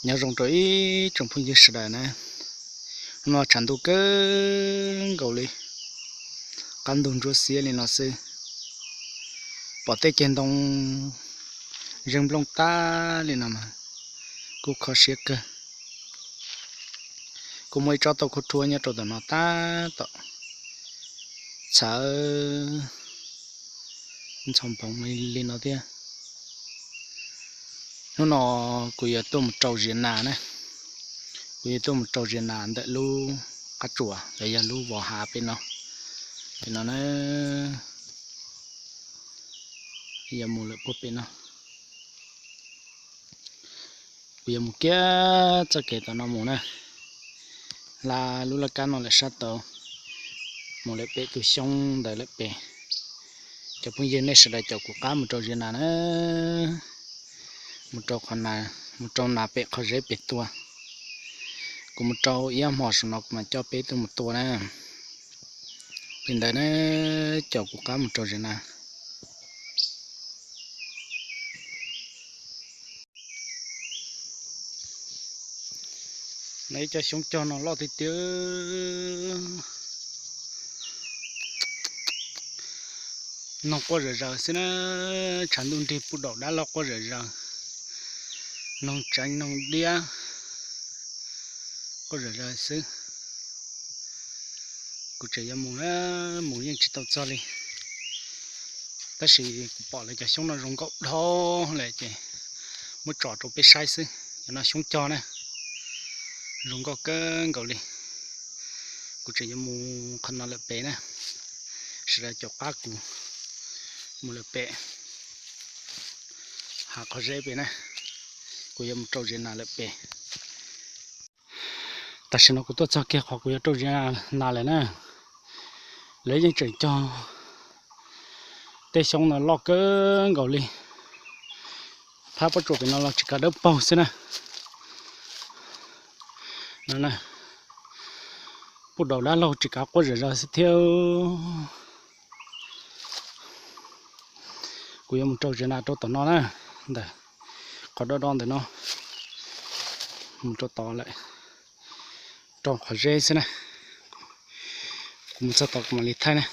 Nyob zoo rau ib tsoom phooj ywg sawv daws na, hnub no tshav ntuj kawg nkaus li, qab ntug ntsuab xiab li no xwb, pom tej ceg ntoo zeeg nplooj tag li no mas kuj kho siab kawg. Kuj muaj ib tsob tauj khaub rhuab nyob rau tom no tab tom txhawv ntxhov npoov li no thiab. Hnub no kuv yuav tuaj mus rau ziav nas na. Kuv yuav tuaj mus rau ziav nas ntawm lub qab tsuas los yog lub vos hav pem no, pem no na. Yuav mus lawm puag pem no. Kuv yuav mus kiag txoj kev tom no mus na, hla lub laj kab no lawm sab tod, mus lawm pem tus xyoob ntawd lawm pem. Cov phooj ywg nej sawv daws caum kuv qab mus rau ziav nas na, mus rau qhov nas, mus rau nas pem qhov zeb pem tua. Kuv mus rau ib ob hmo saum no kuv mam coj peb tuaj mus tua na. Li ntawd na, caum kuv qab mus rau ziav nas. No ib co xyoob cog no loj tiag tiag, noog quaj zom zaws xwb na. Tshav ntuj nrig puj daum dab laug quaj zom zaws, noog tseev noog diab quaj zom zaws xwb. Kuv tseem yuav mus, mus yeej tsis tau txog li, tab sis kuv pom lawv cov xyoob no zoo nkauj dhau lawm ces muab tso rau peb saib xwb. Cov no xyoob cog na, zoo nkauj kawg nkaus li. Kuv tseem yuav mus qhov no lawm pem na, sawv daws caum qab kuv mus lawm pem, hav qhov zeb pem na. Kuv yuav mus rau ziav nas lawm pem. Tam sim no kuv tuaj txog kiag qhov kuv yuav rau ziav nas lawm na. Lawv yeej tseem cog tej xyoob no loj kawg nkaus li. Thab pob tsuas pem no los tsis kav dawb paug xwb na. Puj daum dab laug tsis kav quaj zom zaws xwb thiab. Kuv yuav mus rau ziav nas rau tom no na, ntawm qhov do do ntawm no, mus rau tod lawm, rau qhov zeb xwb na. Kuv mus txog tod kuv mam li thaij na.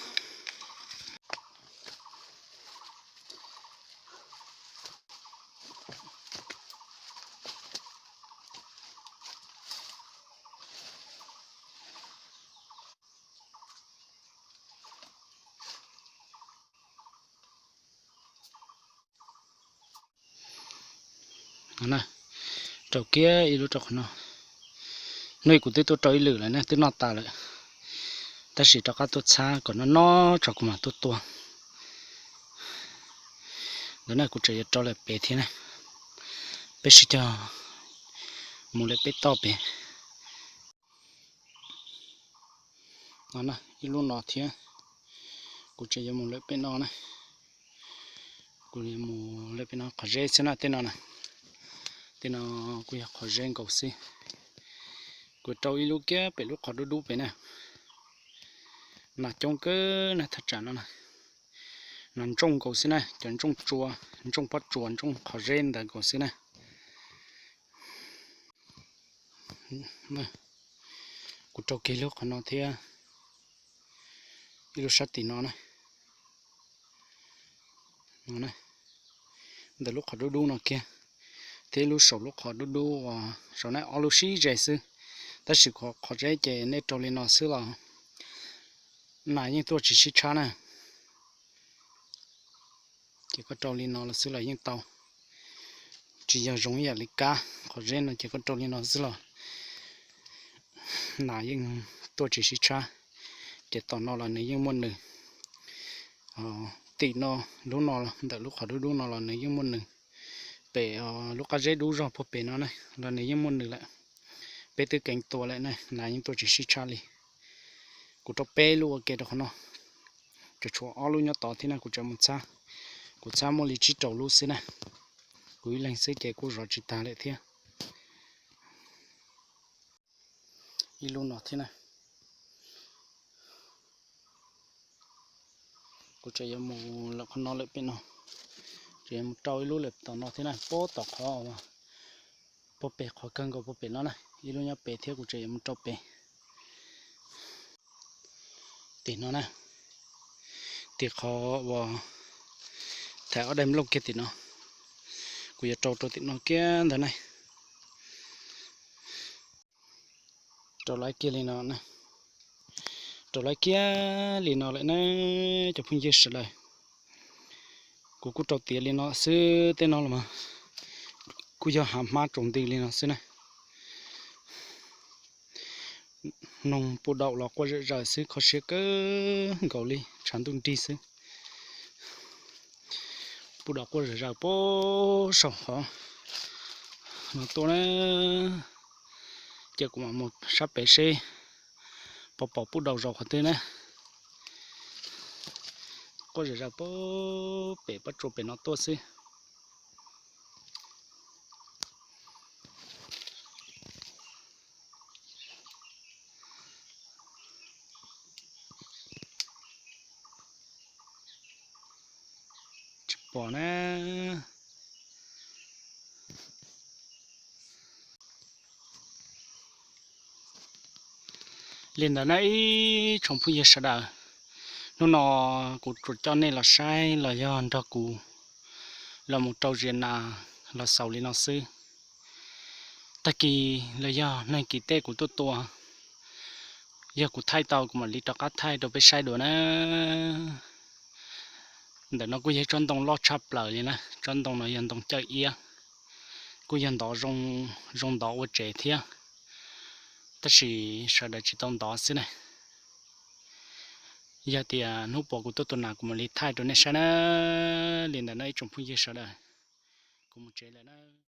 Rau kiag ib lub rau qhov no. Hnub kuv twb tuaj rau ib lwm lawm na, twb noj tas lawm, tab sis rov qab tuaj txhab kom noj noj tso kuv mam tuaj tua. Ntawm no kuv tseem yuav rau lawm pem thiab na, peb sib cog mus lawm peb toj pem. No na, ib lub no thiab, kuv tseem yuav mus lawm pem no na. Kuv yuav mus lawm pem no qhov zeb xwb na, tej no na, tej no kuj yog qhov zeb nkaus xwb. Kuv rau ib lub kiag pem lub qhov dub dub pem na. Nas coob kawg na, thaj tsam no na, nas ntsooj nkaus xwb na, cov ntsooj tsua, ntsooj pob tsuas, ntsooj qhov zeb ntawd nkaus xwb na. Kuv rau kiag lub qhov no thiab, ib lub sab tim no na, ntawm lub qhov dub dub no kiag, thiab ib lub saum lub qhov dub dub uas saum na, ob lub sib ze xwb. Tab sis qhov zeb ces nej rau li no xwb los nas yeej tuaj tsis sib tshab na. Ces koj rau li no los xwb los yeej tau, tsis yog zoo ib yam li kab. Qhov zeb no ces koj rau li no xwb los nas yeej tuaj tsis sib tshab. Ces tom no los nws yeej muaj nws, tim no, lub no, ntawm lub qhov dub dub no los nws yeej muaj nws. Pem lub qab zeb dub zog puag pem no na los nws yeej muaj nws lawm. Peb twb keev tua lawm na, nas yeej tuaj tsis sib tshab li. Kuv rau peb lub ua ke rau qhov no, tseem tshuav ob lub nyob tod thiab na, kuv tseem mus txhab. Kuv txhab muaj li tsib rau lub xwb na, kuv ib leeg xwb ces kuj zov tsis tag lawm thiab. Ib lub no thiab na, kuv tseem yuav mus lawm qhov no lawm pem no, tseem yuav mus rau ib lub lawm tom no thiab na, puag tom qhov uas Pob pem qhov kawg nkaus pob pem no na, ib lub nyob pem thiab kuv tseem yuav mus rau pem tim no na. Tim qhov uas thaim ob daim nplooj kiag tim no, kuv yuav rau rau tim no kiag ntawd na. Rau lawv kiag li no, rau lawv kiag li no lawm na, cov phooj ywg sawv daws. Kuv kuj rau tiav li no xwb, tej no los mas kuj yog hav hmab tsaus nti li no xwb na. Noog puj daum los quaj zom zaws xwb, kho siab kawg nkaus li, tshav ntuj nrig xwb. Puj daum quaj zom zaws puag saum qhov no tuaj na. Ces kuv mam mus sab pem seb puas pom puj daum zaum qhov twg na. Quaj zom zaws puag pem pob tsuas pem no tuaj xwb. Tsis pom na. Li ntawd na ib tsoom phooj ywg sawv daws, hnub no kuv tsuas coj nej los saib los yog nrog kuv los mus rau ziav nas los xaus li no xwb. Tag kis los yog neeg kis tej kuv tuaj tua, yog kuv thaij tau kuv mam li rov qab thaij rau peb saib dua na. Ntawm no kuj yog tsob ntoo loj tshaj plaws li na, tsob ntoo no yog ntoo cawj iab, kuj yog ntov zoo ntov ua tsev thiab, tab sis sawv daws tsis tau ntov xwb na. Yog tias hnub puas kuv tuaj tua nas kuv mam li thaij rau nej saib na. Li ntawd no ib tsoom phooj ywg sawv daws, kuv mus tsev lawm na.